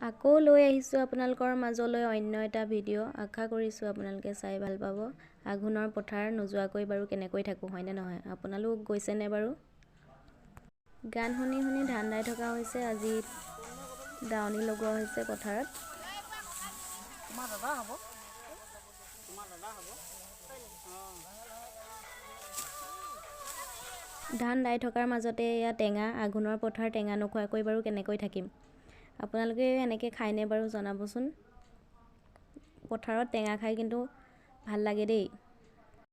আকৌ লৈ আহিছোঁ আপোনালোকৰ মাজলৈ অন্য এটা ভিডিঅ'। আশা কৰিছোঁ আপোনালোকে চাই ভাল পাব। আঘোণৰ পথাৰ নোযোৱাকৈ বাৰু কেনেকৈ থাকোঁ, হয়নে নহয়? আপোনালোক গৈছেনে বাৰু? গান শুনি শুনি ধান দাই থকা হৈছে। আজি দাৱনী লগোৱা হৈছে পথাৰত। তোমাৰ দাদা হ'ব, তোমাৰ দাদা হ'ব। ধান দাই থকাৰ মাজতে এয়া টেঙা, আঘোণৰ পথাৰ টেঙা নোখোৱাকৈ বাৰু কেনেকৈ থাকিম? আপোনালোকে এনেকৈ খায়নে বাৰু জনাবচোন। পথাৰত টেঙা খাই কিন্তু ভাল লাগে দেই।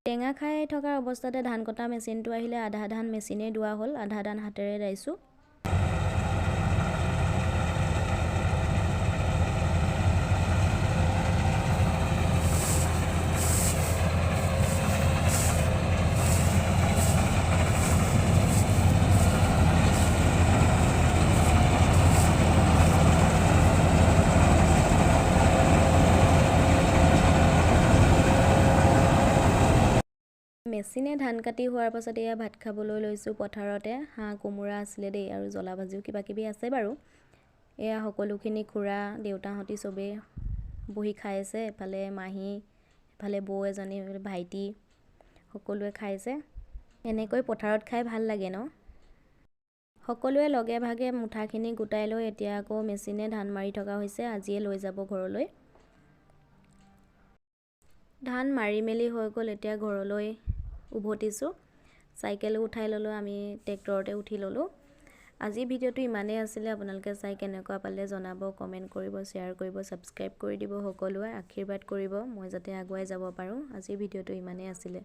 টেঙা খাই থকাৰ অৱস্থাতে ধান কটা মেচিনটো আহিলে। আধা ধান মেচিনেই দোৱা হ'ল, আধা ধান হাতেৰে দাইছোঁ। মেচিনে ধান কাটি হোৱাৰ পাছত এয়া ভাত খাবলৈ লৈছোঁ পথাৰতে। হাঁহ কোমোৰা আছিলে দেই, আৰু জ্বলা ভাজিও কিবা কিবি আছে বাৰু। এয়া সকলোখিনি খুৰা দেউতাহঁতি চবেই বহি খাই আছে। এফালে মাহী, এফালে বৌ এজনী, ভাইটি, সকলোৱে খাইছে। এনেকৈ পথাৰত খাই ভাল লাগে ন? সকলোৱে লগে ভাগে মুঠাখিনি গোটাই লৈ এতিয়া আকৌ মেচিনে ধান মাৰি থকা হৈছে। আজিয়ে লৈ যাব ঘৰলৈ। ধান মাৰি মেলি হৈ গ'ল, এতিয়া ঘৰলৈ উভতিছোঁ। চাইকেলো উঠাই ল'লোঁ, আমি ট্ৰেক্টৰতে উঠি ল'লোঁ। আজি ভিডিঅ'টো ইমানেই আছিলে। আপোনালোকে চাই কেনেকুৱা পালে জনাব, কমেণ্ট কৰিব, শ্বেয়াৰ কৰিব, ছাবস্ক্ৰাইব কৰি দিব। সকলোৱে আশীৰ্বাদ কৰিব মই যাতে আগুৱাই যাব পাৰোঁ। আজিৰ ভিডিঅ'টো ইমানেই আছিলে।